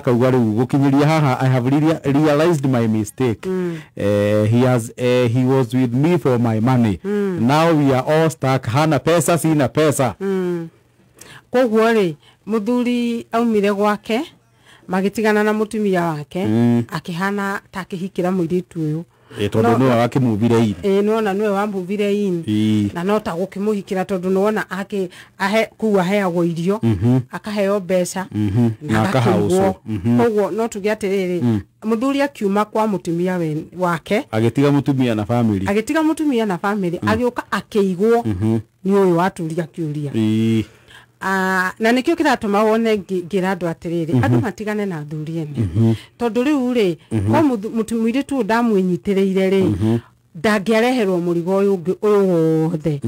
Akauga rĩu gũkinyĩria haha, "I have really realized my mistake. He was with me for my money. Now we are all stuck. Hana pesa, sina pesa." Koguo rĩ, mũthuri aumire gwake magĩtigana na mũtumia wake, akĩhana ta akĩhikĩra mũirĩtu ũyũ. Ĩ, tondũ nĩwe wakĩmuvire in. Ĩ, nĩwona nĩwe wamuvire in. Na no ta gũkĩmũhikĩra, tondũ nĩwona akĩ ahe kũu aheagwo irio, akaheo mbeca, na akahaũcwo. Agakĩigwo. Koguo no tuge atĩrĩrĩ, mũthuri akiuma kwa mũtumia wake, agĩtiga mũtumia na family. Agĩtiga mũtumia na family, agĩũka akĩigwo nĩ ũyũ waturia kĩũria. Ah, na nĩkĩo kĩratũma wone ngĩra andũ atĩrĩrĩ, andũ matigane na athuri ene, tondũ rĩu rĩ ko mũirĩtu ũyũ ndamwĩnyitĩrĩire rĩ, ndangĩareherwo mũrigo ũyũ ũngĩ ũyũ wothe.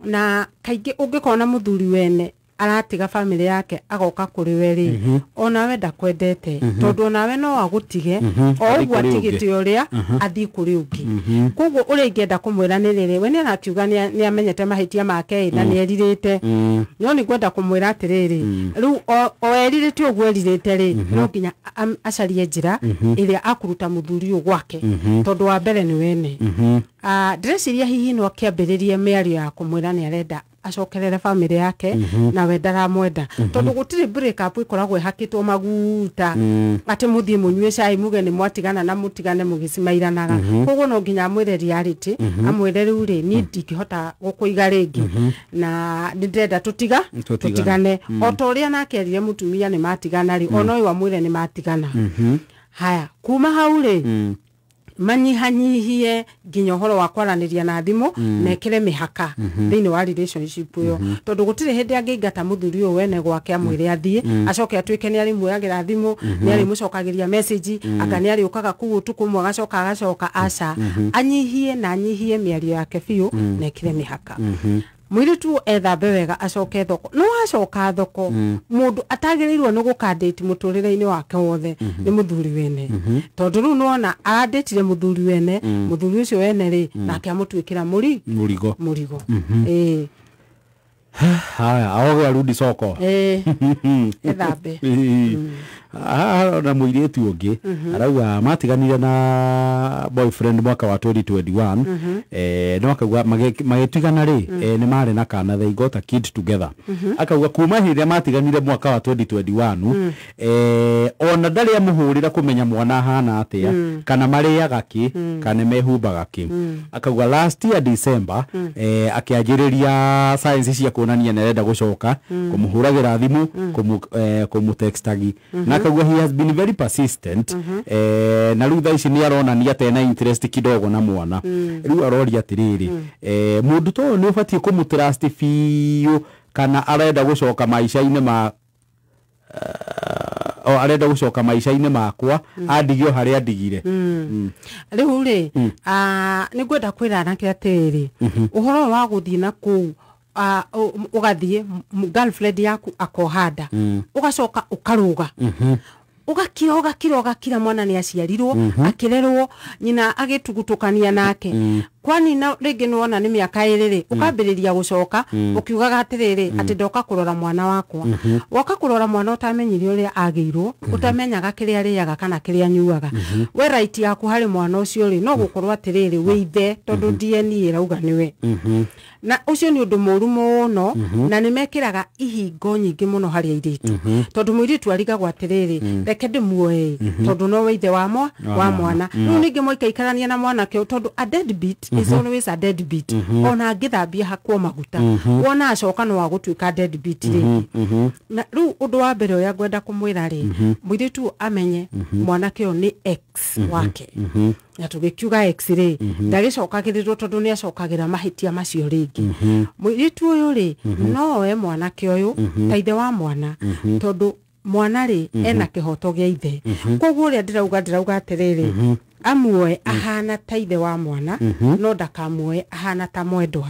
Na kaingĩ ũngĩkorwo na mũthuri wene aratiga family yake agoka kũrĩ we rĩ, onawe ndakwendete, tondũ onawe no agũtige o Athiĩ ũguo kũrĩ ũngĩ. atigĩte ũrĩa athiĩ kũrĩ ũngĩ. Koguo ũrĩa ingĩenda kũmwĩra nĩ rĩrĩ, we nĩ arakiuga nĩ amenyete mahĩtia make ĩ, na nĩ erirĩte, no nĩ ngwenda kũmwĩra atĩrĩrĩ, rĩu o erirĩte ũguo erirĩte rĩ, no nginya acarie njĩra ĩrĩa akũruta mũthuri ũyũ gwake, tondũ wa mbere nĩ wene. Ah, ndĩreciria hihi no akĩambĩrĩrie mĩario ya kũmwĩra nĩ arenda acokerere family yake na we ndaramwenda, tondũ gũtirĩ break up ĩkoragwo ĩhakĩtwo maguta atĩ mũthiĩ mũnyue cai muge nĩ mwatigana na mũtigane mũgĩcimairanaga. Koguo no nginya amwĩre reality, amwĩre rĩu rĩ, niĩ ndingĩhota gũkũiga rĩngĩ na nĩ ndĩrenda tũtiga Tũtigane. Tũtigane o ta ũrĩa nake erire mũtumia nĩ matigana rĩ, ona ũyũ amwĩre nĩ matigana. Haya, kuma hau rĩ, manyihanyihie nginya ũhoro wa kwaranĩria na thimũ, na ĩkĩre mĩhaka thĩinĩ wa relationship ĩyo, tondũ gũtirĩ hĩndĩ angĩingata mũthuri ũyũ wene gwake amwĩre athiĩ, acoke atuĩke nĩ arĩmuoyagĩra thimũ, nĩ arĩmũcokagĩria message, anga nĩ arĩũkaga kũu ũtukũ ũmwe agacoka agacoka. Aca, anyihie na anyihie mĩario yake biũ na ĩkĩre mĩhaka. Mũirĩtu ethambe wega acoke thoko. No acoka thoko, mũndũ atagĩrĩirwo nĩ gũkandĩti mũtũrĩre-inĩ wake wothe nĩ mũthuri wene, tondũ rĩu nĩwona arandĩtire mũthuri wene, mũthuri ũcio wene rĩ, nake amũtuĩkĩra mũri mũrigo. Mũrigo, ĩĩ. Haya, aoge arudi soko. Ĩĩ, ethambe. Haha na mũirĩtu ũngĩ arauga matiganire na boyfriend mwaka wa 2021, no akauga magĩtigana rĩ, nĩ marĩ na kana, they got a kid together. Akauga kuma hĩndĩ ĩrĩa matiganire mwaka wa 2021, ona ndarĩ amũhũrĩra kũmenya mwana ahana atĩa, kana marĩaga kĩ, kana mehumbaga kĩ. Akauga last year December, akĩanjĩrĩria signs cia kuonania nĩ arenda gũcoka, kũmũhũragĩra thimũ, kũmũtextagi, na akauga he has been very persistent, na rĩu thaa ici nĩ aronania tena interest kidogo na mwana. Rĩu aroria atĩrĩrĩ, mũndũ ta ũyũ nĩ ũbatiĩ kũmũtrust biũ, kana arenda gũcoka maica-inĩ ma o arenda gũcoka maica-inĩ makwa andige o harĩa andigire? Rĩu rĩ, nĩ ngwenda kwĩra anake atĩrĩrĩ, ũhoro ũyũ wa gũthiĩ na kũu, ũgathiĩ girlfriend yaku akoha nda, ũgacoka ũkarũga, ũgakira, ũgakira, ũgakira, mwana nĩ aciarirwo, akĩrerwo, nyina agĩtugutũkania nake, kwani na rĩngĩ nĩwona nĩ mĩaka 2 rĩ, ũkambĩrĩria gũcoka ũkiugaga atĩrĩrĩ, atĩ ndoka kũrora mwana wakwa. Woka kũrora mwana ũtamenyire ũrĩa agĩirwo, ũtamenyaga kĩrĩa arĩaga kana kĩrĩa anyuaga. We right yaku harĩ mwana ũcio rĩ, no gũkorwo atĩrĩrĩ, wĩ ithe, tondũ DNA ĩrauga nĩwe. Na ũcio nĩ ũndũ mũru mũno, na nĩ mekĩraga ihingo nyingĩ mũno harĩ airĩtu, tondũ mũirĩtu arigagwo atĩrĩrĩ, reke ndĩmuoe tondũ no we ithe wa mwana. Rĩu ningĩ mwaikaikarania na mwanake ũyũ, tondũ a deadbeat is always a deadbeat, ona angĩthambia hakwo maguta, wona acoka no agũtuĩka deadbeat rĩngĩ. Na rĩu ũndũ wa mbere ũrĩa ngwenda kũmwĩra rĩ, mũirĩtu ũyũ amenye mwanake ũyũ nĩ ex wake, na tũgĩkiuga ex rĩ, ndagĩcokagĩrĩrwo tondũ nĩ acokagĩra mahĩtia macio rĩngĩ. Mũirĩtu ũyũ rĩ, no oe mwanake ũyũ ta ithe wa mwana, tondũ mwana rĩ ena kĩhoto gĩa ithe. Koguo ũrĩa ndĩrauga atĩrĩrĩ, Amuoe ahana ta ithe wa mwana, no ndakamuoe ahana ta mwendwa.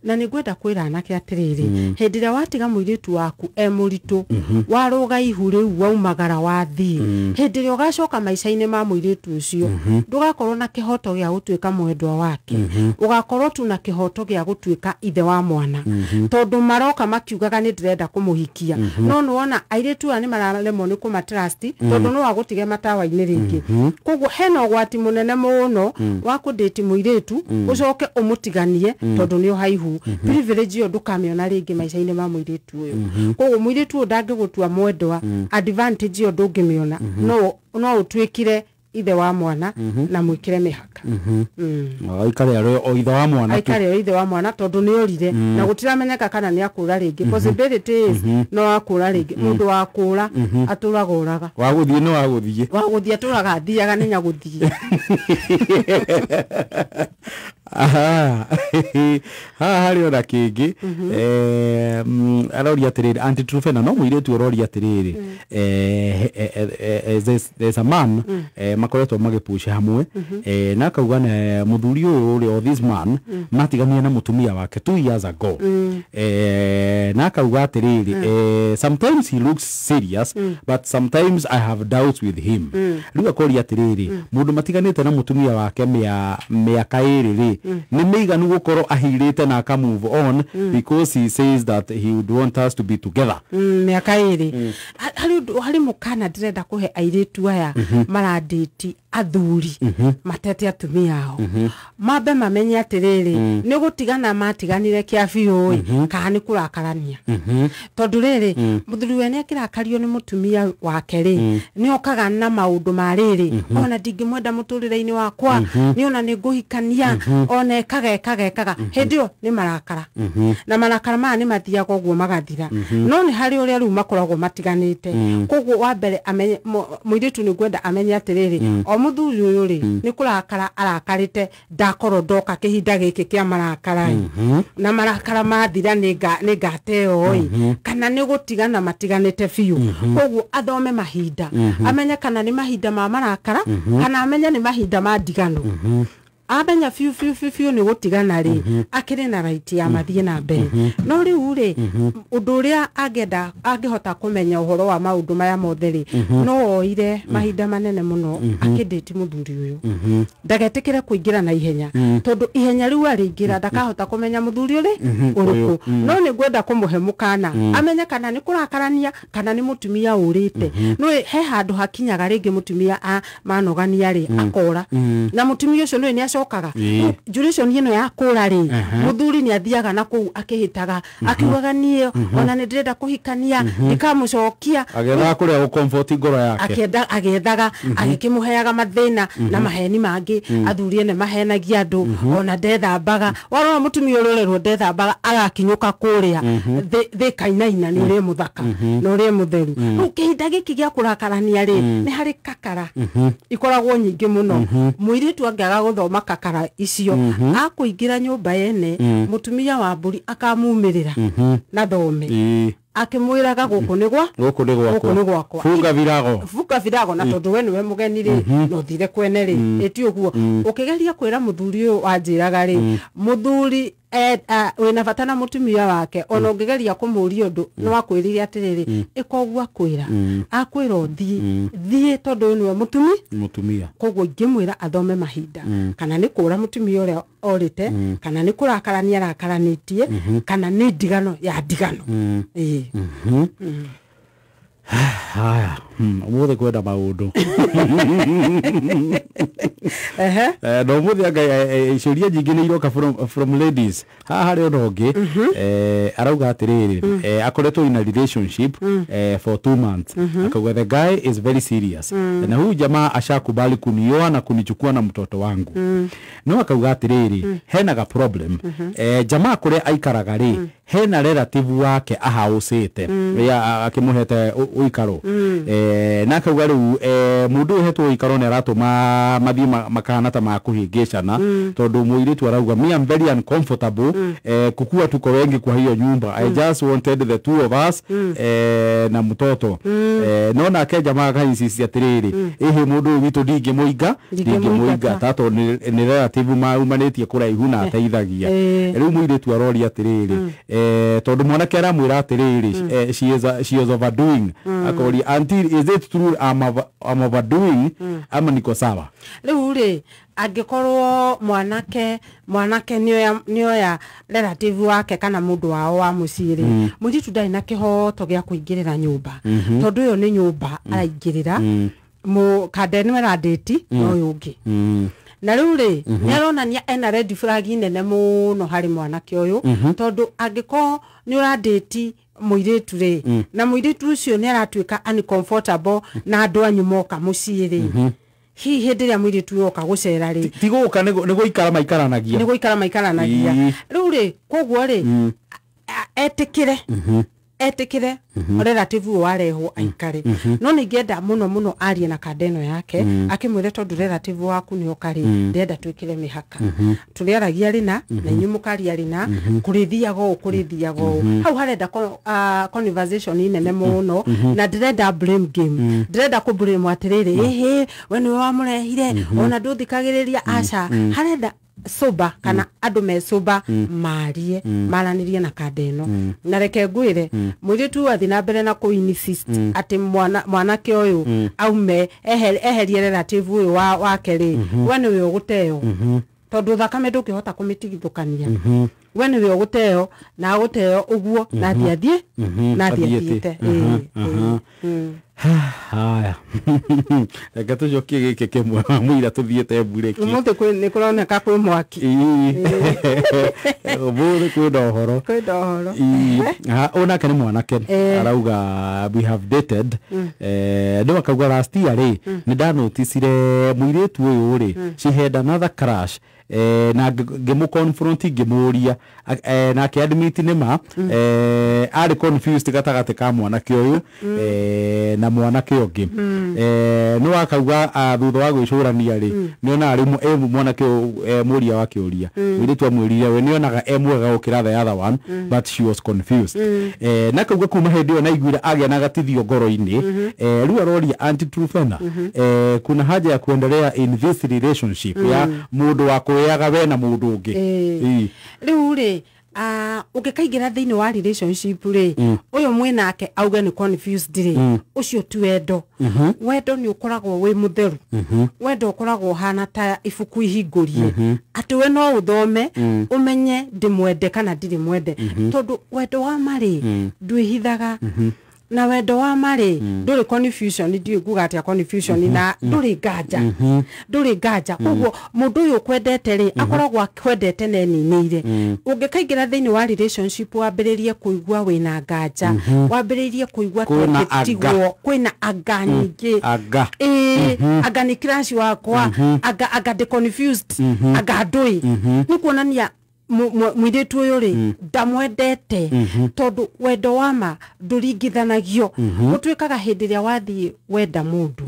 Na nĩ ngwenda kwĩra anake atĩrĩrĩ, hĩndĩ ĩrĩa watiga mũirĩtu waku e mũritũ, warũga ihu rĩu waumagara wathiĩ, hĩndĩ ĩrĩa ũgacoka maica-inĩ ma mũirĩtu ũcio, ndũgakorwo na kĩhoto gĩa gũtuĩka mwendwa wake, ũgakorwo tu na kĩhoto gĩa gũtuĩka ithe wa mwana, tondũ maroka makiugaga nĩ ndĩrenda kũmũhikia. No nĩwona airĩtu aya nĩ mararemwo nĩ kũmatrust, tondũ no agũtige matawa-inĩ rĩngĩ. Koguo hena ũgwati mũnene mũno wa kũndĩti mũirĩtu ũcoke ũmũtiganie tondũ nĩ ũhaihu. Privilege ĩyo ndũkamĩona rĩngĩ maica-inĩ ma mũirĩtu ũyũ. Koguo mũirĩtu ũyũ ndangĩgũtua mwendwa, advantage ĩyo ndũngĩmĩona, no ũtuĩkire ithe wa mwana na mwĩkĩre mĩhaka. Aikare arĩ o ithe wa mwana tu. Aikare o ithe wa mwana, tondũ nĩ orire na gũtiramenyeka kana nĩ akũra rĩngĩ. Possibility is no akũra rĩngĩ. Mũndũ wa kũra atũraga ũraga. Wa gũthiĩ nĩ wa gũthiĩ. Wa gũthiĩ atũraga athiaga nĩ nyagũthiĩ. Aha. Haha harĩ ona kĩngĩ, aroria atĩrĩrĩ, Aunty Truphena, no mũirĩtu ũroria atĩrĩrĩ, there's a man makoretwo magĩpush hamwe, na akauga na mũthuri ũyũ ũrĩa, or this man, matiganire na mũtumia wake 2 years ago, na akauga atĩrĩrĩ, sometimes he looks serious, but sometimes I have doubts with him. Rĩu akoria atĩrĩrĩ, mũndũ matiganĩte na mũtumia wake mĩaka 2 rĩ, nĩ mĩiganu gũkorwo ahirĩte na aka move on, because he says that he would want us to be together? Mĩaka 2. Harĩ ũndũ, harĩ mũkana ndĩrenda kũhe airĩtu aya marandĩti athuri matete atumia ao. Mambe mamenye atĩrĩrĩ, nĩ gũtigana matiganire kĩa biũ ĩ, kana nĩ kũrakarania. Tondũ rĩrĩ, mũthuri we nĩ akĩrakario nĩ mũtumia wake rĩ, nĩ okaga na maũndũ ma rĩrĩ, ona ndingĩmwenda mũtũrĩre-inĩ wakwa, nĩ ona nĩ ngũhikania, ona ekaga ekaga ekaga. Hĩndĩ ĩyo nĩ marakara, na marakara maya nĩ mathiaga ũguo magathira. No nĩ harĩ ũrĩa rĩu makoragwo matiganĩte. Koguo wa mbere amenye, mũirĩtu nĩ ngwenda amenye atĩrĩrĩ, o mũthuri ũyũ rĩ, nĩ kũrakara arakarĩte, ndakorwo ndoka kĩhinda gĩkĩ kĩa marakara ĩ, na marakara mathira nĩ ngateo ĩ, kana nĩ gũtigana matiganĩte biũ. Koguo athome mahinda, amenye kana nĩ mahinda ma marakara, kana amenye nĩ mahinda ma ndigano. Amenya biũ biũ biũ biũ nĩ gũtigana rĩ, akĩrĩ na right ya mathiĩ na mbere. No rĩu rĩ, ũndũ ũrĩa angĩenda angĩhota kũmenya ũhoro wa maũndũ maya mothe rĩ, no oire mahinda manene mũno akĩndĩti mũthuri ũyũ. Ndagetĩkĩre kũingĩra na ihenya, tondũ ihenya rĩu arĩingĩra ndakahota kũmenya mũthuri ũrĩ ũrĩkũ. No nĩ ngwenda kũmũhe mũkana amenye kana nĩ kũrakarania kana nĩ mũtumia ũrĩte. No he handũ hakinyaga rĩngĩ mũtumia a manogania rĩ, akora, na mũtumia ũcio nĩ acokaga. Duration ĩno ya kũra rĩ, mũthuri nĩ athiaga na kũu akĩhĩtaga akiugaga, niĩ ona nĩ ndĩrenda kũhikania, ndikamũcokia. Agethaga kũrĩa gũcomfort ngoro yake. Akĩenda agĩethaga, agĩkĩmũheaga mathĩna na maheni mangĩ. Athuri ene mahenagia andũ, ona ndethambaga. Warora mũtumia ũrĩa ũrerwo ndethambaga, agakinyũka kũrĩa thĩ kainaina nĩ ũrĩa mũthaka na ũrĩa mũtheru. Rĩu kĩhinda gĩkĩ gĩa kũrakarania rĩ, nĩ harĩ kakara ikoragwo nyingĩ mũno. Mũirĩtu angĩaga gũthoma kakara icio, akũingĩra nyũmba yene, mũtumia wa mbũri akamumĩrĩra na thome, akĩmwĩraga gũkũ nĩ gwa Gũkũ nĩ gũkũ gwakwa. Nĩ gwakwa. Funga virago. Funga virago. Na tondũ we nĩwe mũgeni rĩ, no ũthire kwene rĩ, ĩti ũguo ũkĩgeria kwĩra mũthuri ũyũ wanjĩraga rĩ, mũthuri wĩna bata na mũtumia wake, ona ũngĩgeria kũmũria ũndũ, no akwĩrire atĩrĩrĩ, ĩka ũguo akwĩra, akwĩra ũthiĩ, thiĩ, tondũ ũyũ nĩwe mũtumi Mũtumia. Koguo ingĩmwĩra athome mahinda, kana nĩ kũra mũtumia ũrĩa orĩte, kana nĩ kũrakarania arakaranĩtie, kana nĩ ndigano ya ndigano. Ĩĩ. Haya, ũmũthĩ kwenda maũndũ. Na ũmũthĩ anga ciũria nyingĩ nĩ iroka from ladies. Haha harĩ ona ũngĩ, arauga atĩrĩrĩ, akoretwo in a relationship for 2 months. Akauga the guy is very serious, na huyu jamaa ashakubali kunioa na kunichukua na mtoto wangu. No akauga atĩrĩrĩ, hena ga problem. Jamaa kũrĩa aikaraga rĩ, hena relative wake ahaũcĩte akĩmũhete ũikaro. Na akauga rĩu mũndũ ũyũ hetwo gĩikaro nĩ aratũma mathiĩ makahana ta makũhĩngĩcana, tondũ mũirĩtu arauga, "Me, I'm very uncomfortable kukua tuko wengi kwa hiyo nyumba. I just wanted the two of us na mtoto." No nake jamaa akainsist atĩrĩrĩ, ĩhĩ, mũndũ ũyũ witũ ndingĩmũinga, ndingĩmũinga tondũ nĩ relative maumanĩtie kũraihu na ateithagia. Rĩu mũirĩtu aroria atĩrĩrĩ, tondũ mwanake aramwĩra atĩrĩrĩ, she is overdoing. Akoria, "Auntie, is it true I'm overdoing ama niko sawa?" Rĩu rĩ, angĩkorwo mwanake nĩoya relative wake kana mũndũ wao wa mũciĩ rĩ, mũirĩtu ndarĩ na kĩhoto gĩa kũingĩrĩra nyũmba, tondũ ĩyo nĩ nyũmba araingĩrĩra. Kande nĩwe ĩrandĩti na ũyũ ũngĩ. Na rĩu rĩ, nĩ aronania ena red flag nene mũno harĩ mwanake ũyũ, tondũ angĩkorwo nĩ ũrandĩti mũirĩtu rĩ, na mũirĩtu ũcio nĩ aratuĩka uncomfortable na andũ anyu moka mũciĩ rĩ, hihi hĩndĩ ĩrĩa mũirĩtu ũyũ oka gũcera rĩ? Ti gũka, nĩ gũikara maikaranagia. Nĩ gũikara maikaranagia. Rĩu rĩ, koguo rĩ, etĩkĩre relative ũyũ warehwo aikare, no nĩ ingĩenda mũno mũno arie na kanda ĩno yake, akĩmwĩre, tondũ relative waku nĩ oka rĩ, ndĩrenda twĩkĩre mĩhaka, tũrĩaragia rĩna na inyuĩ mũkaria rĩna, kũrĩthiaga ũũ, kũrĩthiaga ũũ. Hau harenda conversation nene mũno, na ndĩrenda blame game, ndĩrenda kũ blame atĩrĩrĩ, ĩhĩ, we nĩwe wamũrehire, ona ndũthikagĩrĩria. Aca, harenda sober kana andũ me sober, marie, maranĩrie na kanda ĩno. Na reke ngwĩre, mũirĩtu athiĩ na mbere na kũ insist atĩ mwanake ũyũ aume eherie relative ũyũ wake rĩ, we nĩwe ũgũteo, tondũ thakame ndũngĩhota kũmĩtigithũkania. We nĩwe ũgũteo, na agũteo ũguo na athiĩ athiĩ na athiĩ Athiĩte. athiĩte. Ĩĩ, ĩĩ. Haya, reke tũcokie gĩkĩ kĩmwe mũira tũthiĩte mburĩki. Ũmũthĩ nĩ kũroneka kwĩ mwaki. Ũmũthĩ kwĩna ũhoro. Kwĩna ũhoro. Ũyũ nake nĩ mwanake. Arauga, "We have dated." No akauga last year rĩ, nĩ ndanoticire mũirĩtu ũyũ rĩ, she had another crush, na ngĩmũ-confront, ngĩmũria, nake admit nĩ ma arĩ confused gatagatĩ ka mwanake ũyũ na mwanake ũngĩ. No akauga, thutha wa gwĩcũrania rĩ, nĩonaga rĩu ĩ mwanake ũyũ, mũria wa kĩũria mũirĩtu amwĩrire we nĩonaga e mwega gũkĩra the other one, but she was confused. Na akauga kuma hĩndĩ ĩyo naiguire agĩa na gatithio ngoro-inĩ. Rĩu aroria, "Auntie Truphena, kuna haja ya kuendelea in this relationship ya mũndũ wa kwĩyaga we na mũndũ ũngĩ?" Ĩĩ. Rĩu rĩ, ũngĩkaingĩra thĩinĩ wa relationship rĩ, ũyũ mwĩnake auge nĩ confused rĩ, ũcio ti wendo. Wendo nĩ ũkoragwo wĩ mũtheru. Wendo ũkoragwo ũhana ta ibuku ihingũrie, atĩ we no ũthome ũmenye ndĩmwende kana ndirĩ mwende, tondũ wendo wa marĩ ndwĩhithaga, na wendo wa marĩ ndũrĩ confusion. Ndiũĩ nguga atĩa, confusion na ndũrĩ nganja, ndũrĩ nganja. Koguo mũndũ ũyũ ũkwendete rĩ, akoragwo akwendete na eninĩire. Ũngĩkaingĩra thĩinĩ wa relationship wambĩrĩrie kũigua wĩna nganja, wambĩrĩrie kũigua Kwĩna tũngĩtigwo, kwĩna anga nyingĩ. Anga. Ĩĩ, anga nĩ crush wakwa, anga ndĩ confused, anga ndũĩ, nĩ kuonania mũirĩtu ũyũ rĩ ndamwendete, tondũ wendo wa ma ndũringithanagio. Ũtuĩkaga hĩndĩ ĩrĩa wathiĩ wenda mũndũ,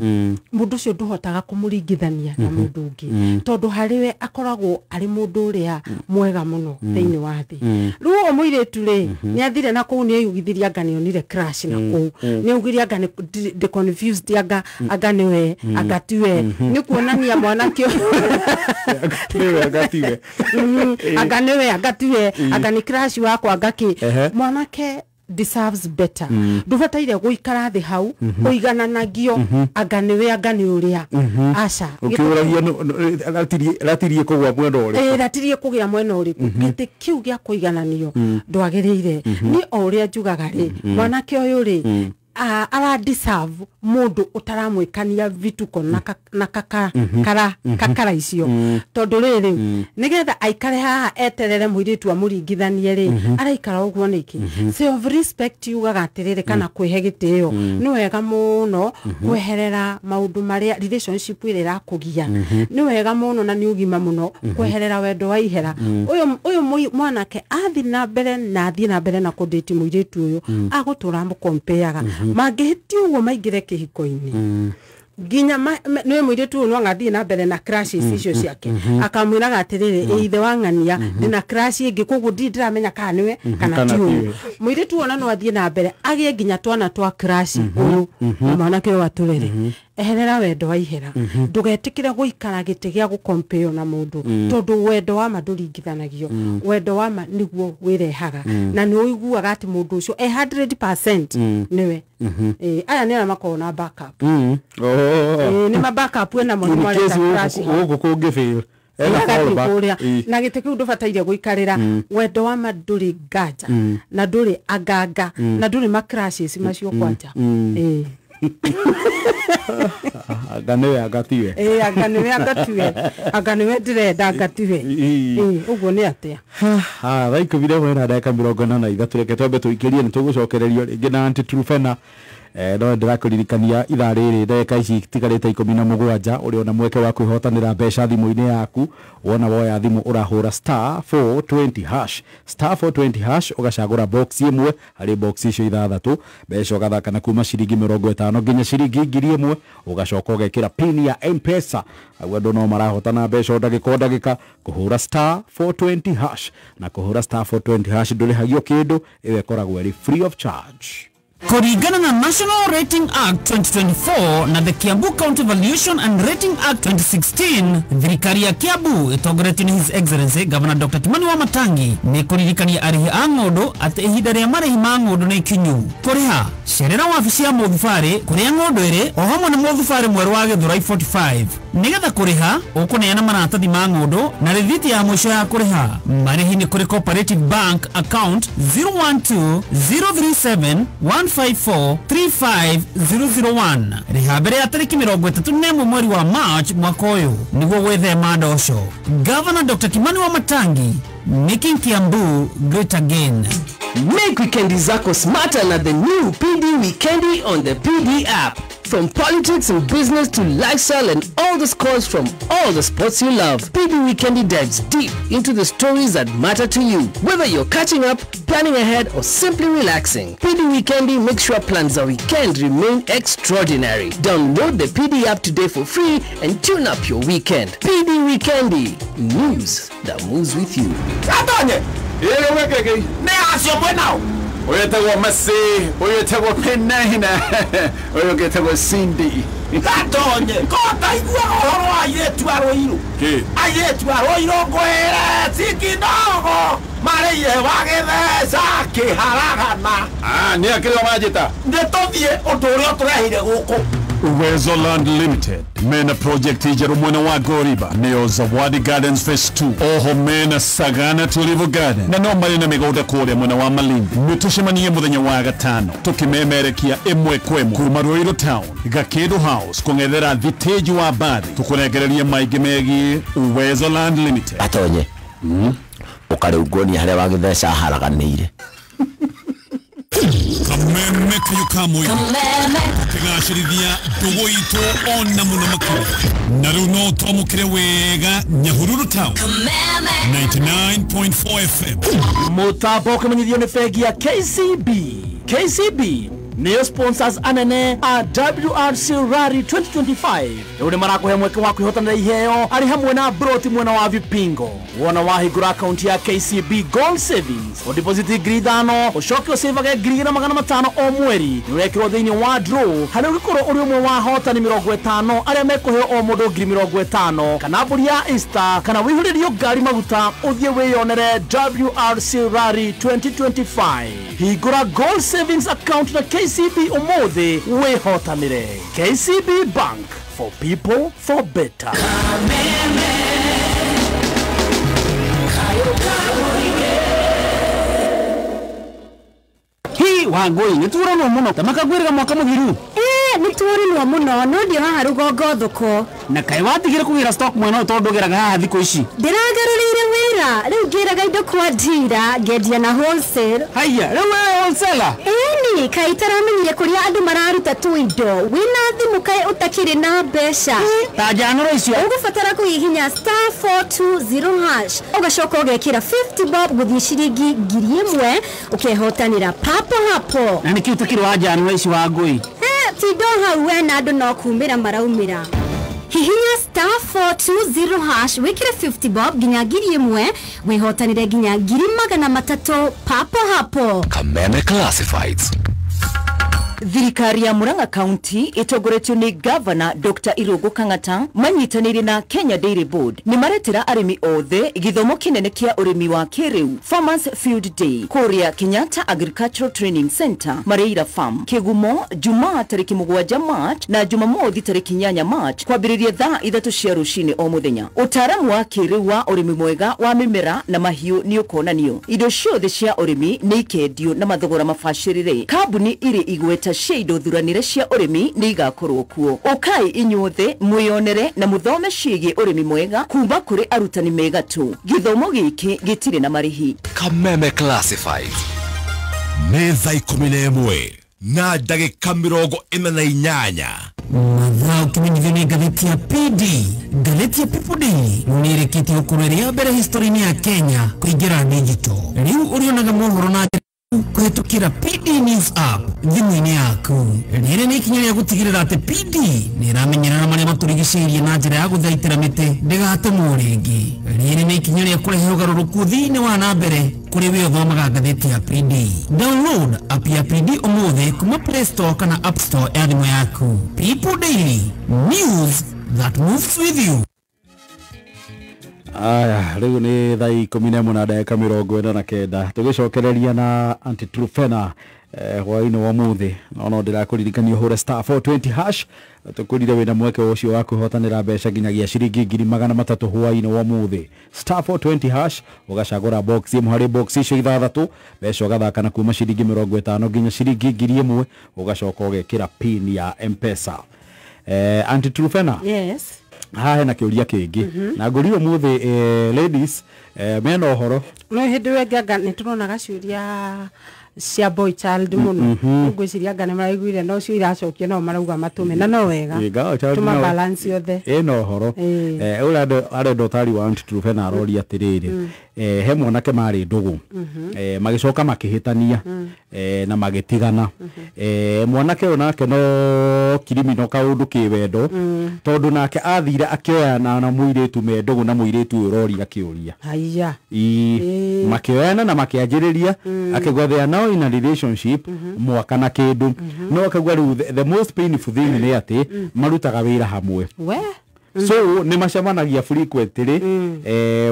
mũndũ ũcio ndũhotaga kũmũringithania na mũndũ ũngĩ, tondũ harĩ we akoragwo arĩ mũndũ ũrĩa mwega mũno thĩinĩ wa thĩ. Rĩu ũyũ mũirĩtu rĩ, nĩ athire na kũu, nĩ eyugithirie anga nĩ onire crush na kũu, nĩ augire anga nĩ ndĩ confused, anga nĩwe, anga tiwe. Nĩ kuonania mwanake ũyũ Nĩwe anga tiwe. Anga nĩwe, anga tiwe, anga nĩ crush wakwa, anga kĩ. Mwanake deserves better. Ndũbataire gũikara thĩ hau ũigananagio anga nĩwe, anga nĩ ũrĩa. Aca. Ũkĩũragia ratirie kũgwa mwena ũrĩkũ. Ĩ, ratirie kũgĩa mwena ũrĩkũ. Gĩtĩ kĩu gĩa kũigananio ndwagĩrĩire. Niĩ o ũrĩa njugaga rĩ, mwanake ũyũ rĩ, ara deserve mũndũ ũtaramwĩkania vituko na na kaka kara kakara icio, tondũ rĩrĩ, nĩgetha aikare haha eterere mũirĩtu amũringithanie rĩ, araikara ũguo nĩkĩ? Self respect yugaga atĩrĩrĩ, kana kwĩhe gĩtĩo, nĩ wega mũno kweherera maũndũ marĩa relationship ĩrĩa ĩrakũgia. Nĩ wega mũno na nĩ ũgima mũno kweherera wendo wa ihera. Ũyũ mwanake athiĩ na mbere na athiĩ na mbere na kũndĩti mũirĩtu ũyũ, agũtũra amũkompeaga. Mangĩhĩtia ũguo maingĩre kĩhiko-inĩ nginya nĩ mũirĩtu ũyũ no angathiĩ na mbere na crushes icio ciake, akamwĩraga atĩrĩrĩ, ĩ ithe wa ng'ania, ndĩna crush ĩngĩ, koguo ndirĩ ndĩramenya kana nĩwe kana ti ũyũ. Mũirĩtu ũyũ ona no athiĩ na mbere agĩe nginya twana twa crush ũyũ na mwanake ũyũ atũrere. Eherera wendo wa ihera, ndũgetĩkĩre gũikara gĩtĩ gĩa gũkompeo na mũndũ, tondũ wendo wa ma ndũringithanagio. Wendo wa ma nĩguo wĩrehaga na nĩ ũiguaga atĩ mũndũ ũcio e 100% nĩwe. Aya nĩ arĩa makoragwo na backup. Nĩ ma backup ena mo, nĩ mareta crush gũkũ kũngĩ fail. Kũrĩa na gĩtĩ kĩu ndũbataire gũikarĩra. Wendo wa ma ndũrĩ nganja na ndũrĩ anganga na ndũrĩ ma crushes macio kwanja. Anga nĩwe anga tiwe. Anga nĩwe anga tiwe, anga nĩwe ndĩrenda anga tiwe. Ũguo nĩ atĩa? Thaa 11:43, reke twambe tũikĩrie, nĩ tũgũcokererio rĩngĩ na Aunty Truphena. No ndĩrakũririkania ithaa rĩrĩ ndagĩka ici itigarĩte 17, ũrĩ ona mweke wa kwĩhotanĩra mbeca thimũ-inĩ yaku. Wona woya thimũ ũrahũra *420#, *420# ũgacagũra box ĩmwe harĩ box icio ithathatũ, mbeca ũgathaka na kuma ciringi 50 nginya ciringi 1000, ũgacoka ũgekĩra pin ya M-Pesa. Hau andũ no marahotana mbeca o ndagĩka o ndagĩka kũhũra *420#, na kũhũra *420# ndũrĩhagio kĩndũ, ĩyo ĩkoragwo ĩrĩ free of charge. Kuringana na National Rating Act 2024 na the Kiambu County Valuation and Rating Act 2016, thirikari ya Kiambu ĩtongoretio nĩ His Excellency Governor Dr. Kimani Wamatangi nĩ kũririkania arĩhi a ng'ũndũ atĩ ihinda rĩa marĩhi ma ng'ũndũ nĩ ikinyu. Kũrĩha, cerera wabici ya mũthubarĩ kũrĩa ng'ũndũ ĩrĩ o hamwe na mũthubarĩ mwerũ wa Gĩthũrai 45. Nĩgetha kũrĩha, ũkũneana maratathi ma ng'ũndũ na rĩthiti ya mũico ya kũrĩha. Marĩhi nĩ kũrĩ Cooperative Bank account 012 037 154 35001. Rĩha mbere ya tarĩki 31 mweri wa March mwaka ũyũ nĩguo gwĩthema ndosho. Governor Dr. Kimani Wamatangi, making Kiambu great again. Make weekendi zako smarter na the new PD Weekendi on the PD app. From politics and business to lifestyle and all the scores from all the sports you love, PD Weekendi dives deep into the stories that matter to you. Whether you're catching up, planning ahead, or simply relaxing, PD Weekendi makes sure plans a weekend remain extraordinary. Download the PD app today for free and tune up your weekend. PD Weekendi, news that moves with you. Atonye! Ne acio mwenao! Ũyũ etagwo Messi, ũyũ etagwo Penina, ũyũ ũngĩ etagwo Cindy. Gatonye, ko taiguaga ũhoro wa airĩtu a Rũirũ? Airĩtu a Rũirũ ngwĩre ti kidogo marĩire wagĩtheca kĩharagana. Nĩ akĩrĩ o manjĩta. Nĩ tũthiĩ ũndũ ũrĩa ũtũrehire gũkũ. Uwezo Land Limited mena project njerũ mwena wa Goriba nĩyo Zawadi Gardens Phase 2, oho mena Sagana Tulivu Garden, na no marĩ na mĩgũnda kũrĩa mwena wa Malindi. Nĩtũcemanie mũthenya wa gatano tũkĩmemerekia ĩmwe kwa ĩmwe kuma Ruiru Town Gakĩndũ House kũng'ethera thitĩji wa mbathi, tũkũrengereria maingĩ megiĩ Uwezo Land Limited. Atonye, ũkarĩu nguonia harĩa wagĩtheca haraganĩire. Kameme kayo kamwe kigashirithia ndugu itu ona muno makĩria, na rĩu no twamũkĩre wega Nyahururu Town 99.4 FM. Mũtambo ũkĩmenyithio nĩ bengi ya KCB. KCB nĩyo sponsors anene a WRC Rally 2025. Rĩu nĩ marakũhe mweke wa kwĩhotanĩra iheo arĩ hamwe na broti mwena wa Vipingo. Wona wahingũra akaunti ya KCB Gold Savings, ũdeposit 5,000, ũcoke ũcĩvage 2,500 o mweri. Nĩ ũrekĩrwo thĩinĩ wa draw harĩa ũngĩkorwo ũrĩ ũmwe wa ahotani 50 arĩa mekũheo o mũndũ 50,000, kana mbũri ya Easter, kana wĩihũrĩrio ngari maguta ũthiĩ wĩyonere WRC Rally 2025. Hingũra Gold Savings account na KCB ũmũthĩ wĩhotanĩre. KCB Bank, for people for better. Hi wangoi nĩ turanwo mũno ta makagwĩrĩra mwaka mũthiru. Nĩ tuorinwo mũno no ndio haha rũgongo thoko. Na kaĩ watigire kũgĩra stock mwena ũyũ tondũ ndũgĩraga haha thikũ ici? Ndĩragarũrĩire wĩra, rĩu ngĩraga indo kwa ndira, ngendia na wholesale. Haiya, rĩu wewe wholesaler? Ĩni, kaĩ itaramenyire kũrĩa andũ mararuta tu indo. Wĩna thimũ kaĩ ũtakĩrĩ na mbeca. Ta njanũro icio. Ũgũbatara kũhihinya *420# ũgacoka ũgekĩra 50 bob gũthiĩ ciringi 1000 ũkehotanĩra papo hapo. Na nĩkĩ ũtakĩrĩ wa njanũro ici wa ngũi? Tindo hau we na andũ no kumĩra maraumĩra. Hihinya *420# wĩkĩre 50 bob nginya 1000 wĩhotanĩre nginya 300,000 papo hapo. Kameme Classifieds. Thirikari ya Murang'a County ĩtongoretio nĩ Governor Dr. Irũngũ Kang'ata manyitanĩire na Kenya Dairy Board nĩ maretera arĩmi othe gĩthomo kĩnene kĩa ũrĩmi wa kĩrĩu Farmers Field Day kũrĩa Kenyatta Agricultural Training Center Mareira Farm Kĩgumo Jumaa tarĩki 7 March na Jumamothi tarĩki 8 March kwambĩrĩria thaa 3 cia rũcinĩ o mũthenya. Ũtaaramu wa kĩrĩu wa ũrĩmi mwega wa mĩmera na mahiũ nĩ ũkonanio. Indo ciothe cia ũrĩmi nĩ ikendio na mathogora mabacĩrĩre. Kambuni irĩ igweta cia indo thuranĩre cia ũrĩmi nĩ igakorwo kuo. Ũkai inyuothe mwĩyonere na mũthome ciĩgiĩ ũrĩmi mwega kuma kũrĩ arutani mega tu. Gĩthomo gĩkĩ gĩtirĩ na marĩhi. Kameme Classifieds. Nĩ thaa 11 na ndagĩka 48. Mathaa ũkĩmenyithio nĩ ngathĩti ya PD. Ngathĩti ya People Daily nĩ ĩrĩkĩtie gũkorwo ĩrĩ ya mbere history-inĩ ya Kenya kũingĩra digital. Rĩu ũrĩonaga mohoro na kũhetũkĩra PD News App thimũ-inĩ yaku. Rĩrĩ nĩ ikinya rĩa gũtigĩrĩra atĩ PD nĩ ĩramenyerera marĩa matũrigicĩirie na njĩra ya gũthaitĩra mĩtĩ ndĩgatemwo rĩngĩ. Rĩrĩ nĩ ikinya rĩa kũrehe ũgarũrũku thĩinĩ wa na mbere kũrĩ we ũthomaga ngathĩti ya PD. Download app ya PD ũmũthĩ kuma Play Store kana App Store ya thimũ yaku. People Daily, news that moves with you. Aya, rĩu nĩ thaa 11 na ndagĩka 49 tũgĩcokereria na Aunty Truphena hwaĩ-inĩ wa ũmũthĩ. No ndĩrakũririkania ũhũre *420# tũkwĩrire wĩna mweke ũcio wa kwĩhotanĩra mbeca nginyagia ciringi 300,000 hwaĩ-inĩ wa ũmũthĩ. *420# ũgacagũra box ĩmwe harĩ box icio 6 mbeca ũgathaka na kuma ciringi 50 nginya ciringi 1000 ũgacoka ũgekĩra pin ya M-Pesa. Aunty Truphena. Yes. Haha hena kĩũria kĩngĩ na ngũrio ũmũthĩ ladies mena ũhoro no hĩndĩ ĩyo anga nĩ tũronaga ciũria cia boy child mũno ngwĩciria anga nĩ maraiguire no cio iracokia no marauga matũme na no wega tũma balance yothe ĩna ũhoro. Ũrĩa arenda ũtari wa Aunty Truphena aroria atĩrĩrĩ, he mwanake marĩ ndũgũ magĩcoka makĩhĩtania na magĩtigana. Mwanake ũyũ nake no kirimino kaũndũ kĩwendo tondũ nake athire akĩoyana na mũirĩtu me ndũgũ na mũirĩtu ũyũ ũroria kĩũria. Haiya. Makĩoyana na makĩanjĩrĩria akĩgwa they are now in a relationship mwaka na kĩndũ no akagwa rĩu the most painful thing nĩ atĩ marutaga wĩra hamwe. We so nĩ macemanagia frequently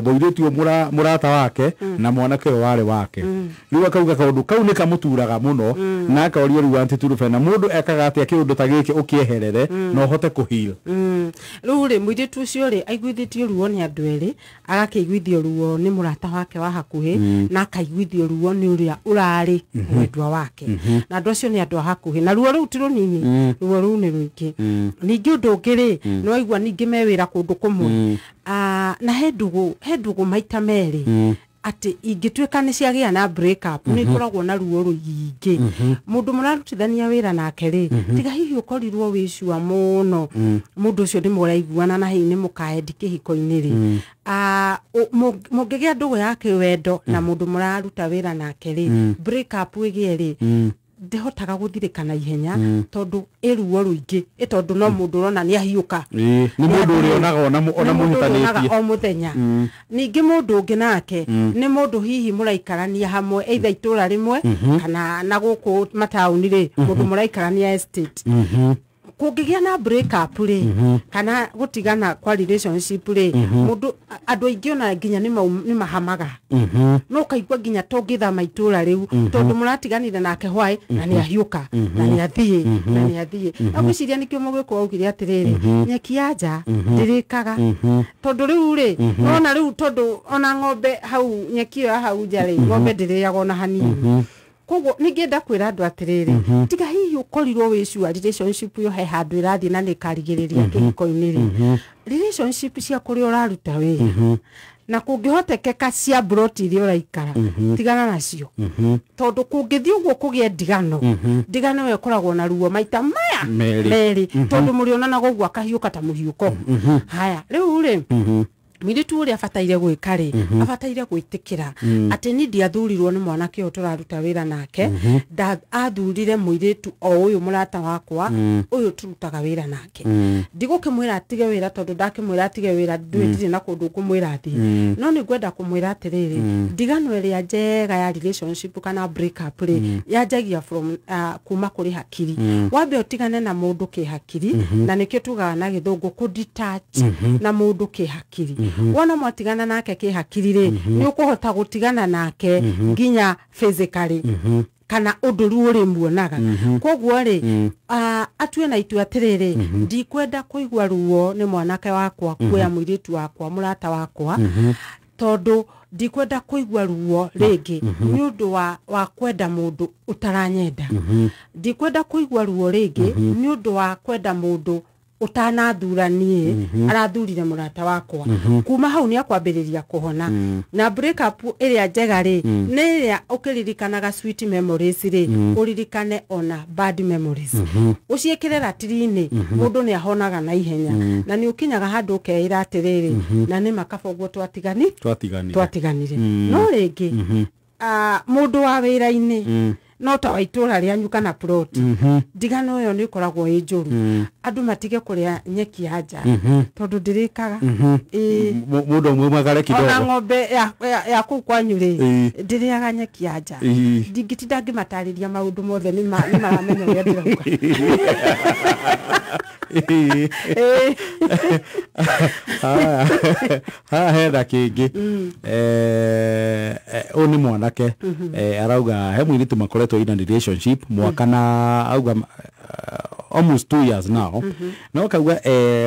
mũirĩtu ũyũ mũrata wake na mwanake ũyũ warĩ wake. Rĩu akauga kaũndũ kau nĩ kamũturaga mũno na akoria rĩu Aunty Truphena mũndũ ekaga atĩa kĩũndũ ta gĩkĩ ũkĩeherere na ũhote kũheal. Rĩu rĩ mũirĩtu ũcio rĩ aiguithĩtio ruo nĩ andũ erĩ, agakĩiguithio ruo nĩ mũrata wake wa hakuhĩ na akaiguithio ruo nĩ ũrĩa ũrarĩ mwendwa wake na andũ acio nĩ andũ a hakuhĩ na ruo rũu ti rũnini, ruo rũu nĩ rũingĩ. Ningĩ ũndũ ũngĩ rĩ nĩ waigua ningĩ me wĩra kũndũ kũmwe na he ndũgũ maita merĩ atĩ ingĩtuĩka nĩ ciagĩa na break up nĩ ikoragwo na ruo rũingĩ. Mũndũ mũrarutithania wĩra nake rĩ tiga hihi ũkorirwo wĩ sure mũno mũndũ ũcio nĩ mũraiguana na hihi nĩ mũkaendi kĩhiko-inĩ rĩ, mũngĩgĩa ndũgũ ya kĩwendo na mũndũ mũraruta wĩra nake rĩ break up ĩgĩe rĩ ndihotaga guthirika na ihenya tondu iruo ruingi tondu no mundu urona ni ahiuka ni mundu uri onaga ona muhitanitie o muthenya ningi mundu ungi nake ni mundu hihi muraikarania hamwe either itura rimwe kana na guku matauni ri mundu muraikarania estate kungigia na break up ri kana gutigana kwa relationship ri mundu andu aingi ona nginya ni mahamaga no kaigua nginya tungithama itura riu tondu muratiganire nake hwai na ni ahiuka na ni athie na ni athie na gwiciria nikio mugiko augire atiriri nyeki ya nja ndirikaga tondu riu ri nona riu tondu ona ng'ombe hau nyeki ya hau nja ri ng'ombe ndiriaga ona hanini. Koguo ningĩenda kwĩra andũ atĩrĩrĩ, tiga hihi ũkorirwo wĩ sure relationship ĩyo he handũ ĩrathiĩ na nĩ ĩkarigĩrĩria kĩhiko-inĩ rĩ, relationship cia kũrĩa ũraruta wĩra na kũngĩhotekeka cia broti iria ũraikara, tigana nacio, tondũ kũngĩthiĩ ũguo kũgĩe ndigano, ndigano ĩyo ĩkoragwo na ruo maita maya Merĩ. merĩ, tondũ mũrĩonanaga ũguo akahiũka ta mũhiũko. Haya, rĩu rĩ, mũirĩtu ũrĩa abataire gwĩka rĩ, abataire gwĩtĩkĩra atĩ ni ndiathurirwo nĩ mwanake ũyũ tũraruta wĩra nake, athurire mũirĩtu o ũyũ mũrata wakwa ũyũ tũrutaga wĩra nake. Ndigũkĩmwĩra atige wĩra, tondũ ndakĩmwĩra atige wĩra ndũĩ ndirĩ na kũndũ ngũmwĩra athiĩ. No nĩ ngwenda kũmwĩra atĩrĩrĩ, ndigano ĩrĩa njega ya relationship kana break up rĩ, yanjagia from kuma kũrĩ hakiri. Wambe ũtigane na mũndũ kĩhakiri, na nĩkĩo tugaga na gĩthũngũ kũ detach na mũndũ kĩhakiri. Wona mwatigana nake kĩhakiri rĩ, nĩ ũkũhota gũtigana nake nginya physically kana ũndũ rĩu ũrĩmuonaga. Koguo rĩ, atue na itua atĩrĩrĩ, ndikwenda kũigua ruo nĩ mwanake wakwa kuoya mũirĩtu wakwa mũrata wakwa, tondũ ndikwenda kũigua ruo rĩngĩ nĩ ũndũ wa kwenda mũndũ ũtaranyenda. Ndikwenda kũigua ruo rĩngĩ nĩ ũndũ wa kwenda mũndũ ũtanathura niĩ, arathurire mũrata wakwa. Kuma hau nĩ akwambĩrĩria kũhona. Na break up ĩrĩa njega rĩ, nĩ ĩrĩa ũkĩririkanaga sweet memories rĩ, ũririkane ona bad memories, ũciĩkĩre ratiri-inĩ. Mũndũ nĩ ahonaga na ihenya, na nĩ ũkinyaga handũ ũkeĩra atĩrĩrĩ, na nĩ makaba ũguo twatigani twatiganire. Twatiganire. No rĩngĩ mũndũ wa wĩra-inĩ no ta wa itũra rĩanyu kana plot, ndigano ĩyo nĩ ĩkoragwo ĩ njũru. Andũ matige kũrĩa nyeki ya nja, tondũ ndĩrĩkaga. Ĩĩ. Mũndũ ũmwe mwagare Ona kidogo. Ng'ombe ya kũu kwanyu rĩ, ndĩrĩaga nyeki ya nja. Ndingĩtinda ngĩmatarĩria maũndũ mothe, nĩ maramenya ũrĩa ndĩrauga. Ĩĩ. Haya, haha hena kĩngĩ. Ũyũ nĩ mwanake, arauga he mũirĩtu makoretwo in a relationship mwaka na auga almost 2 years now. No akauga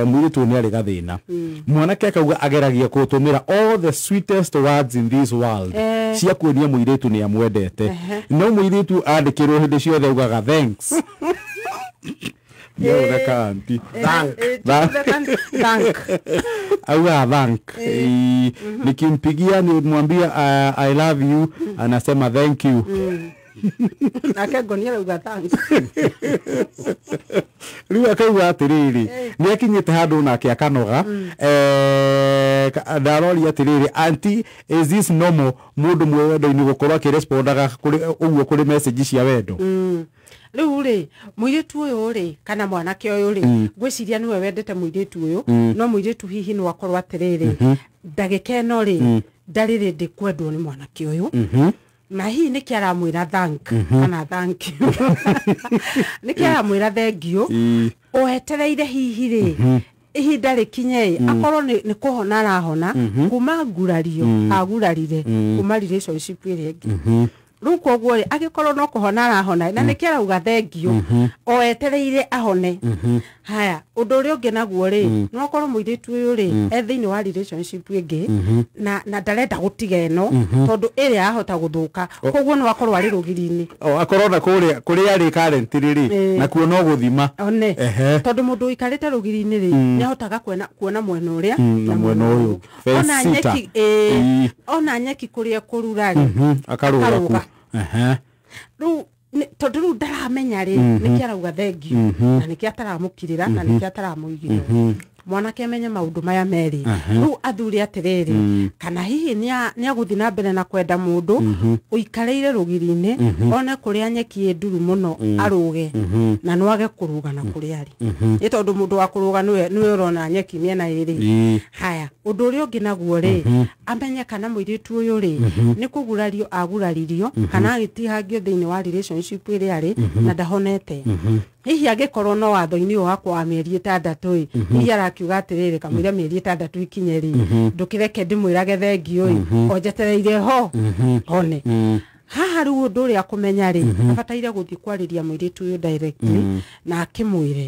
mũirĩtu ũyũ nĩ arĩ gathĩna. Mwanake akauga ageragia kũtũmĩra all the sweetest words in this world cia kuonia mũirĩtu nĩ amwendete, no mũirĩtu andĩkĩrwo hĩndĩ ciothe augaga thanks. Nĩatheka aunty. Thank. Thank. Auga thank. Nikimpigia nimwambia "I love you," anasema "Thank you." Nake ngoni arauga thanks. Rĩu akauga atĩrĩrĩ, nĩ akinyĩte handũ nake akanoga. Ndaroria atĩrĩrĩ, "Aunty, is this normal, mũndũ mwĩ wendo-inĩ gũkorwo akĩrespondaga kũrĩ ũguo kũrĩ message cia wendo?" Rĩu rĩ, mũirĩtu ũyũ rĩ, kana mwanake ũyũ rĩ, ngwĩciria nĩwe wendete mũirĩtu ũyũ, no mũirĩtu hihi no akorwo atĩrĩrĩ, ndagĩka ĩno rĩ, ndarĩ rĩndĩ kwendwo nĩ mwanake ũyũ, na hihi nĩkĩ aramwĩra thank kana thank you, nĩkĩ aramwĩra thank you, wetereire hihi rĩ ihinda rĩkinye ĩ akorwo nĩ kũhona arahona kuma ngurario agurarire kuma relationship ĩrĩa ĩngĩ. Rĩu koguo rĩ, angĩkorwo no kũhona arahona na nĩkĩ arauga thank you, o etereire ahone. Haya, ũndũ ũrĩa ũngĩ naguo rĩ, no akorwo mũirĩtu ũyũ rĩ e thĩinĩ wa relationship ĩngĩ na ndarenda gũtiga ĩno, tondũ ĩrĩa yahota gũthũka, koguo no akorwo arĩ rũgiri-inĩ. O akorwo na kũrĩa kũrĩa arĩ currently rĩ, nakuo no gũthima. One tondũ mũndũ ũikarĩte rũgiri-inĩ rĩ, nĩ ahotaga kuona mwena ũrĩa na mwena ũyũ. Ona Fence sitter. nyeki, ĩĩ, ona nyeki kũrĩa kũrura rĩ, Akarũga ku akarũga. Rĩu tondũ rĩu ndaramenya rĩ nĩkĩ arauga thank you, na nĩkĩ ataramũkirĩra, na nĩkĩ ataramũigĩrĩra. Mwanake amenye maũndũ maya merĩ. Rĩu athure atĩrĩrĩ, kana hihi nĩ agũthiĩ na mbere na kwenda mũndũ ũikarĩire rũgiri-inĩ, one kũrĩa nyeki ĩ nduru mũno arũge, na no age kũrũga na kũrĩa arĩ, nĩ tondũ mũndũ wa kũrũga nĩwe ũrona nyeki mĩena ĩrĩ. Haya, ũndũ ũrĩa ũngĩ naguo rĩ, amenye kana mũirĩtu ũyũ rĩ nĩ kũgurario aguraririo kana agĩtihangio thĩinĩ wa relationship ĩrĩa arĩ na ndahonete. Hihi angĩkorwo no watho-inĩ ũyũ wakwa wa mĩeri 6 ĩ, hihi arakiuga atĩrĩrĩ, kamũira mĩeri 6 ikinye rĩ, ndũkĩreke ndĩmwĩrage thank you ĩ, o njetereire ho hone. Haha rĩu ũndũ ũrĩa kũmenya rĩ, abataire gũthiĩ kwarĩria mũirĩtu ũyũ directly na akĩmwĩre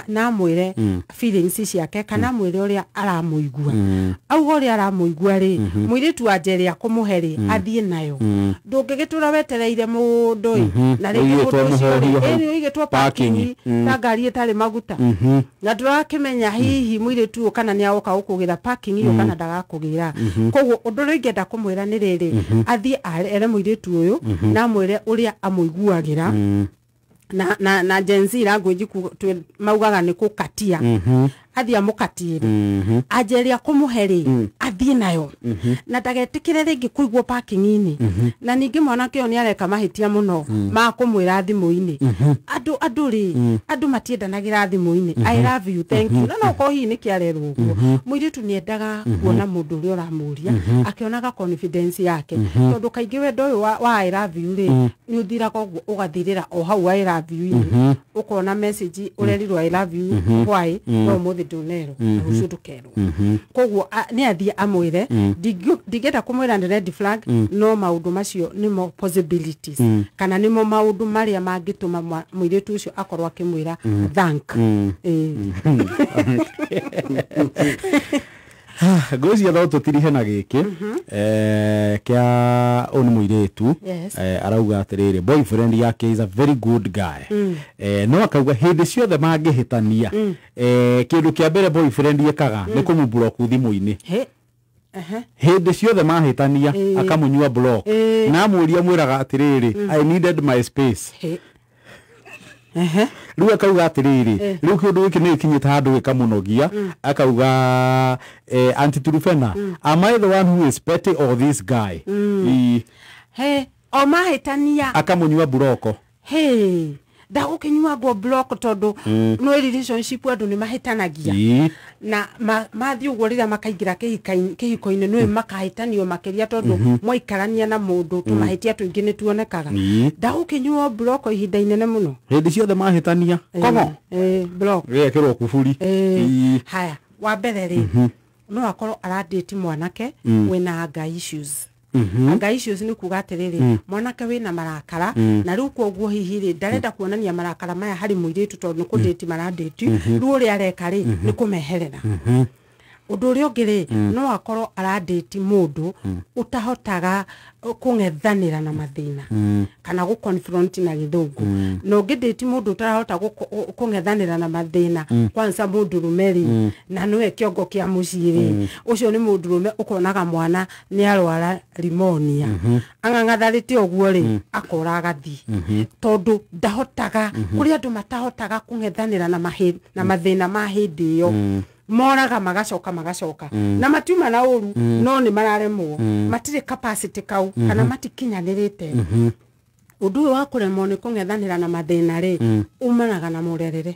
na amwĩre feelings ciake kana amwĩre ũrĩa aramũigua. Auga ũrĩa aramũigua rĩ, mũirĩtu wanjere akũmũhe rĩ, athiĩ nayo. Ndũngĩgĩtũra wetereire mũndũ ĩ, na rĩngĩ mũndũ ũcio rĩ, ĩĩ ũigĩtwo parking ta ngari ĩtarĩ maguta, na ndũrakĩmenya hihi mũirĩtu ũyũ kana nĩ agoka gũkũgĩra parking ĩyo kana ndagakũgĩra. Koguo ũndũ ũrĩa ingĩenda kũmwĩra nĩ rĩrĩ, athiĩ ere mũirĩtu ũyũ na amwĩre ũrĩa amũiguagĩra. Na Gen Z language maugaga nĩ kũkatia. Athiĩ amũkatiĩre, anjeria kũmũhe rĩ, athiĩ nayo na ndagetĩkĩre rĩngĩ kũigwo parking-inĩ. Na ningĩ mwanake ũyũ nĩ areka mahĩtia mũno ma kũmwĩra thimũ-inĩ. Andũ rĩ, andũ matiendanagĩra thimũ-inĩ. I love you, thank you. Na no korwo hihi nĩ kĩarerwo ũguo. Mũirĩtu nĩ endaga kuona mũndũ ũrĩa ũramũria akĩonaga confidence yake, tondũ kaingĩ wendo ũyũ wa I love you rĩ, nĩ ũthiraga ũguo ũgathirĩra o hau I love you-inĩ. Ũkona message ũrerirwo I love you why, no ũmũthĩ ndũnerwo na rũciũ ndũkerwo. Koguo nĩ athiĩ amwĩre. Ndingĩenda kũmwĩra nĩ red flag, no maũndũ macio nĩmo possibilities kana nĩmo maũndũ marĩa mangĩtũma mũirĩtu ũcio akorwo akĩmwĩra thank. Ngwĩciria no tũtirihe na gĩkĩ kĩa ũyũ nĩ mũirĩtu arauga atĩrĩrĩ, boyfriend yake is a very good guy, no akauga hĩndĩ ciothe mangĩhĩtania kĩndũ kĩa mbere boyfriend ekaga nĩ kũmũblock thimũ-inĩ. Hĩndĩ ciothe mahĩtania akamũnyua block na amũria mwĩraga atĩrĩrĩ, I needed my space. Rĩu akauga atĩrĩrĩ, rĩu kĩũndũ gĩkĩ nĩ gĩkinyĩte handũ gĩkamũnogia. Akauga Aunty Trufena, am I the one who is petty or this guy? He o mahĩtania akamũnyua buroko. He ndagũkĩnyuangwo block tondũ no relationship andũ nĩ mahĩtanagia na mathiĩ ũguo rĩrĩa makaingĩra kĩhiko-inĩ nĩ makahĩtanio makĩria tondũ mwaikarania na mũndũ tũmahĩtia tũingĩ nĩ tuonekaga. Ndagũkĩnyuo block ihinda inene mũno hĩndĩ ciothe mahĩtania komo block gĩekĩrwo kuburi. Haya, wa mbere rĩ, no akorwo aradate mwanake wĩna anger issues. Anger issues nĩ kuga atĩrĩrĩ, mwanake wĩna marakara na rĩu koguo hihi rĩ ndarenda kuonania marakara maya harĩ mũirĩtu tondũ nĩ kũndĩti marandĩti, rĩu ũrĩa areka rĩ nĩ kũmeherera. Ũndũ ũrĩa ũngĩ rĩ, no akorwo arandĩti mũndũ ũtahotaga kũng'ethanĩra na mathĩna kana gũ confront na gĩthũngũ. Na ũngĩndĩti mũndũ ũtarahota kũng'ethanĩra na mathĩna, kwanza mũndũrũme rĩ, na nĩwe kĩongo kĩa mũciĩ rĩ, ũcio nĩ mũndũrũme ũkonaga mwana nĩ arwara pneumonia ang'ang'atharĩte ũguo rĩ, akora agathiĩ tondũ ndahotaga. Kũrĩ andũ matahotaga kũng'ethanĩra na mathĩna ma hĩndĩ ĩyo, moraga magacoka magacoka na matiuma na ũru, no nĩ mararemwo, matirĩ capacity kau kana matikinyanĩrĩte. Ũndũ ũyũ wa kũremwo nĩ kũng'ethanĩra na mathĩna rĩ, umanaga na mũrerere,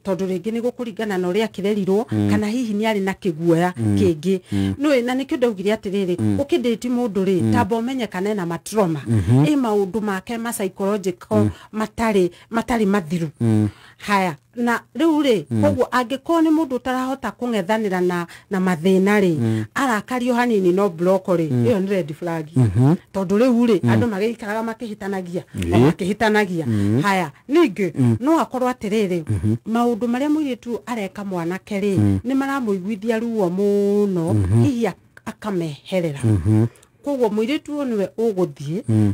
tondũ rĩngĩ nĩ gũkũringana na ũrĩa akĩrerirwo kana hihi nĩ arĩ na kĩguoya kĩngĩ. Nĩũĩ, na nĩkĩo ndaugire atĩrĩrĩ, ũkĩndĩti mũndũ rĩ, tamba ũmenye kana ena matrauma, ĩ maũndũ make ma psychological matarĩ mathiru. Haya, na rĩu rĩ, koguo angĩkorwo nĩ mũndũ ũtarahota kũng'ethanĩra na mathĩna rĩ, arakario hanini no block rĩ, ĩyo nĩ red flag. Tondũ rĩu rĩ, andũ magĩikaraga makĩhĩtanagia, o makĩhĩtanagia. Haya, ningĩ no akorwo atĩrĩrĩ, maũndũ marĩa mũirĩtu areka mwanake rĩ, nĩ maramũiguithia ruo mũno, hihi akameherera. Koguo mũirĩtu ũyũ nĩwe ũgũthiĩ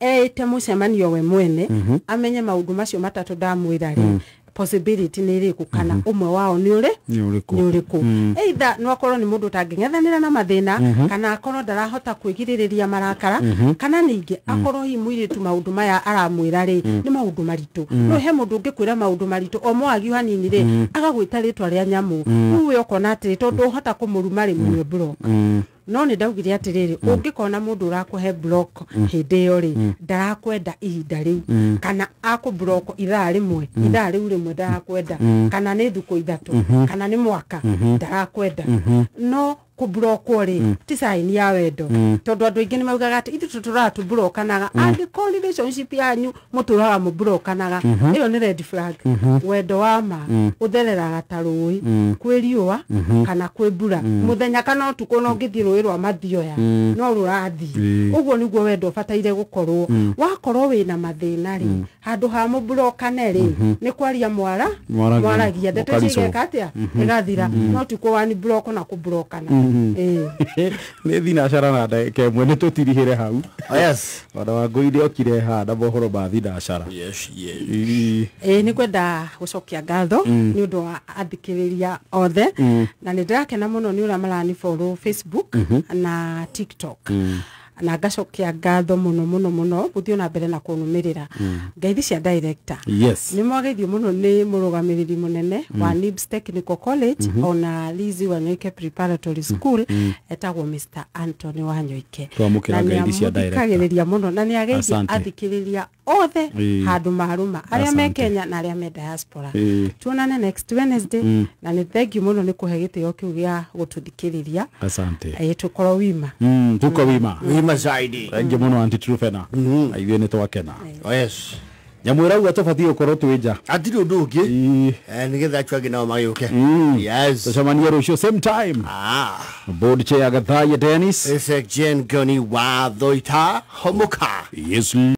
eĩte mũcemanio we mwene, amenye maũndũ macio matatũ ndamwĩra rĩ, possibility nĩ ĩrĩkũ kana ũmwe wao nĩ ũrĩkũ. Either no akorwo nĩ mũndũ ũtangĩng'ethanĩra na mathĩna, kana akorwo ndarahota kwĩgirĩrĩria marakara, kana ningĩ akorwo hihi mũirĩtu maũndũ maya aramwĩra rĩ nĩ maũndũ maritũ. No he mũndũ ũngĩkwĩra maũndũ maritũ o mwagio hanini rĩ, agagwĩta rĩtwa rĩa nyamũ, rĩu we ũkona atĩrĩ tondũ ũhota kũmũruma rĩ, mũnyue block. No nĩ ndaugire atĩrĩrĩ, ũngĩkona mũndũ ũrakũhe block hĩndĩ ĩyo rĩ, ndarakwenda ihinda rĩu, kana akũ block ithaa rĩmwe, ithaa rĩu rĩmwe ndarakwenda, kana nĩ thukũ ithatũ, kana nĩ mwaka ndarakwenda. No Kũburokwo rĩ ti sign ya wendo, tondũ andũ aingĩ nĩ maugaga atĩ ithuĩ tũtũraga tũburokanaga. Angĩkorwo relationship yanyu mũtũraga mũburokanaga, ĩyo nĩ red flag. Wendo wa ma ũthereraga ta rũĩ, kwĩ riũa kana kwĩ mbura, mũthenya kana ũtukũ, no ũngĩthiĩ rũĩ rwa Mathioya no rũrathiĩ. Ũguo nĩguo wendo ũbataire gũkorwo. Wakorwo wĩna mathĩna rĩ, handũ ha mũburokane rĩ, nĩ kwaria mwara Mwaragia. Mwaragia ndeto icio Mũkarico. Igeka atĩa? Ĩgathira. No ti kũwani buroko na kũburokana. Ĩĩ. Nĩ thinacara na ndagĩka 1, nĩ tũtirihĩre hau. Oh, yes. Ona Wangũi nĩ okire haha na mohoro ma thinacara. Yes. Ii. Ĩĩ, nĩ ngwenda gũcokia ngatho nĩ ũndũ wa athikĩrĩria othe, na nĩ ndĩrakena mũno nĩ ũrĩa marani follow Facebook na TikTok, na ngacokia ngatho mũno mũno mũno gũthiĩ na mbere na kũnũmĩrĩra. Ngeithi cia director. Nĩ mwageithio mũno nĩ mũrũgamĩrĩri mũnene wa NIBS Technical College ona Lizzy Wanyoike Preparatory School, etagwo Mr Anthony Wanyoike. Twamũkĩra Na ngeithi cia director. nĩamũthikagĩrĩria mũno na nĩ ageithia Asante. athikĩrĩria othe handũ marũma arĩa me Asante. Kenya na arĩa me diaspora. Tuonane next Wednesday, na nĩ thank you mũno nĩ kũhe gĩtĩo kĩu gĩa gũtũthikĩrĩria. Asante. Ĩĩ, tũkorwo wima. Tuko wima. Wima zaidi. Thank you mũno, Aunty Trufena, na ithuĩ nĩ twakena. Oh, yes. Nyamũ ĩrauga tũbatiĩ gũkorwo twĩ nja. Hatirĩ ũndũ ũngĩ. Ii. Nĩgetha acio angĩ nao magĩũke. Yes. Tũcemanie rũciũ same time. Ah. Board chair Gathaiya Dennis. Isaac Jen Goni wa Thoita Homoka. Yes.